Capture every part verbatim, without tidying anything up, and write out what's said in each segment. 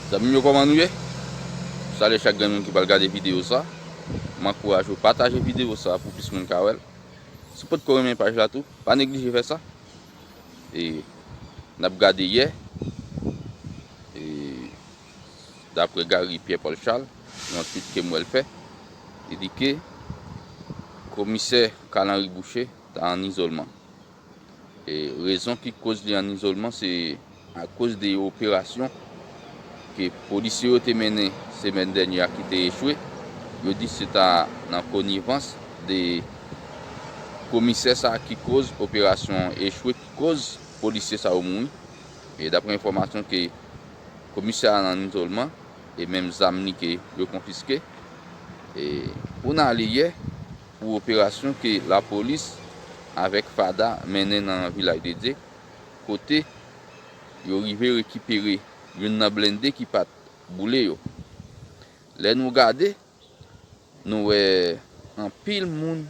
Zanmi m yo, kòman nou ye? Salye chak grenn moun ki pral gade videyo sa. M ankouraje w pataje videyo sa pou plis moun ka wè l. Si w potko renmen paj la tou, pa neglije fè sa. E n ap gade yè, e daprè Gary Pierre Paul Charles, yon tweet ke m wè l fè, li di ke komisè Carl Henry Boucher ta ann izolman. E rezon ki koz li ann izolman, se akoz de operasyon ke polisye yo te mennen semèn dènye a ki te echwe. Yo di se ta nan konivans de komisè sa a ki koz operasyon an echwe, ki koz polisye sa yo mouri. E daprè enfòmasyon ke komisè a ann izolman, e menm zam li ke yo konfiske. E pou n ale yè, pou operasyon ke lapolis avèk FADA mennen nan Vilaj de Dye, kote yo rive rekipere youn nan blende ki pa t boule yo. Lè nou gade, nou wè anpil moun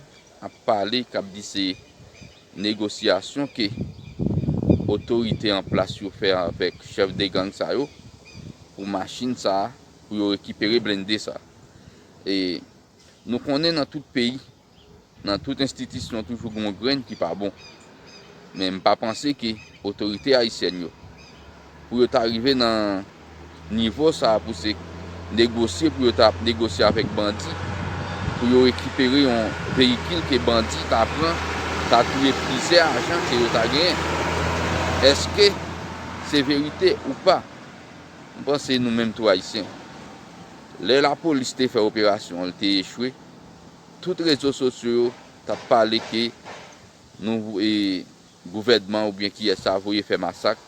ap pale, k ap di se negosyasyon ke otorite an plas yo fè avèk chèf de gang sa yo pou machin sa a, pou yo rekipere blende sa a. E nou konnen nan tout peyi, nan tout enstitisyon, toujou gen yon grenn ki pa bon. Men m pa panse ke otorite ayisyèn yo, pou yo ta rive nan nivo sa a, pou se negosye, pou yo ta ap negosye avèk bandi, pou yo rekipere yon veyikil ke bandi ta pran, ta touye plizyè ajan ke yo ta genyen. Èske se verite ou pa? M panse nou menm tou ayisyen, lè lapolis te fè operasyon an, li te echwe, tout rezo sosyo yo t ap pale ke nou, e, gouvènman oubyen kiyès sa voye fè masak,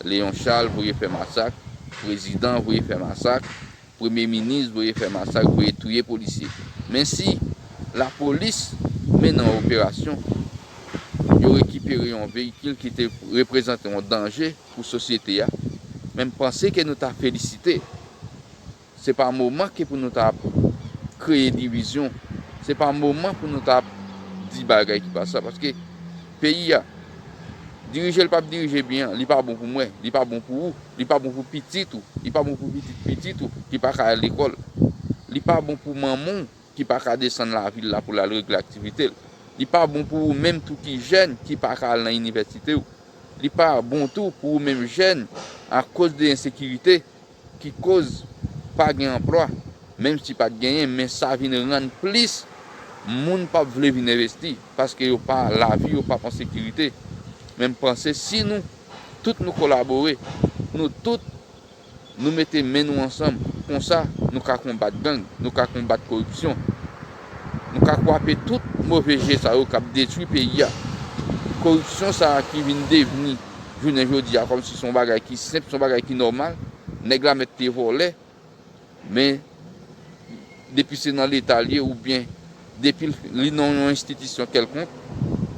Léon Charles voye fè masak, prezidan voye fè masak, premye minis voye fè masak, voye touye polisye. Men si lapolis mennen yon operasyon, yo rekipere yon veyikil ki te reprezante yon danje pou sosyete a, men m panse ke nou ta felisite. Se pa moman ke pou nou ta ap kreye divizyon. Se pa moman pou nou ta ap di bagay ki pa sa. Paske peyi a, dirije l p ap dirije byen an, li pa bon pou mwen, li pa bon pou ou, li pa bon pou pitit ou, li pa bon pou pitit pitit ou ki pa ka al lekòl. Li pa bon pou manman w ki pa ka desann lavil la pou l al regle aktivite l. Li pa bon pou ou menm tou ki jèn ki pa ka al nan inivèsite w. Li pa bon tou pou ou menm jèn akoz de ensekirite ki koz pa gen anplwa, menm si pa t genyen, men sa vin rann plis moun p ap vle vin envesti, paske yo pa, lavi yo p ap an sekirite. Men m panse si nou tout nou kolabore, nou tout nou mete men nou ansanm, konsa nou ka konbat gang, nou ka konbat koripsyon. Nou ka kwape tout move je sa yo k ap detwi peyi a. Koripsyon sa a ki vin devni jounen jodi a kòmsi se yon bagay ki senp, se yon bagay ki nòmal. Nèg la mèt te vòlè, men depi se nan Leta l ye oubyen depi li nan yon enstitisyon kèlkonk,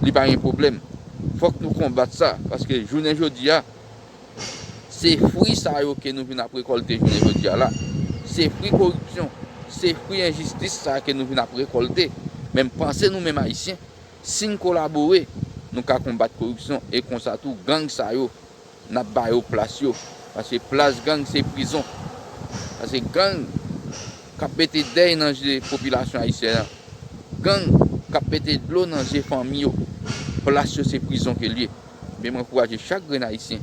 li pa gen pwoblèm. Fòk nou konbat sa, paske jounen jodi a, se fwi sa yo ke nou vin ap rekòlte jounen jodi a la. Se fwi koripsyon, se fwi enjistis sa ke nou vin ap rekòlte. Men m panse nou menm Ayisyen, si n kolabore, nou ka konbat koripsyon e konsa tou gang sa yo, n ap ba yo plas yo. Paske plas gang se prizon. Paske gang k ap mete dèy nan je popilasyon ayisyèn an. Gang k ap mete dlo nan je fanmi yo. Plas yo se prizon ke l ye. Men m ankouraje chak grenn Ayisyen,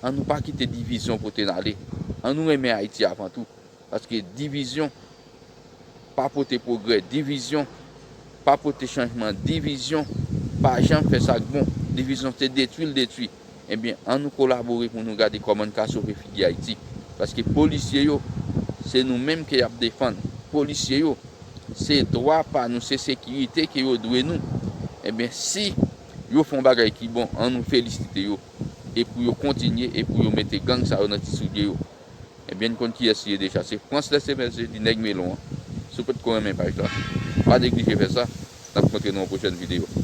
ann nou pa kite divizyon pote n ale. Ann nou renmen Ayiti avan tou. Paske divizyon pa pote pwogrè. Divizyon pa pote chanjman. Divizyon pa janm fè sa k bon. Divizyon se detwi l detwi. Ebyen, ann nou kolabore pou nou gade kòman n ka sove figi Ayiti. Paske polisye yo, se nou menm ke y ap defann. Polisye yo, se dwa pa nou, se sekirite ke yo dwe nou. Ebyen, si yo fè yon bagay ki bon, ann nou felisite yo. E pou yo kontinye, e pou yo mete gang sa yo nan ti soulye yo. Ebyen, n konn kiyès li ye deja. Se Frans Lèsemense, di nèg melon an. Si w potko renmen paj la, pa neglije fè sa. N ap kontre nan yon pwochèn videyo.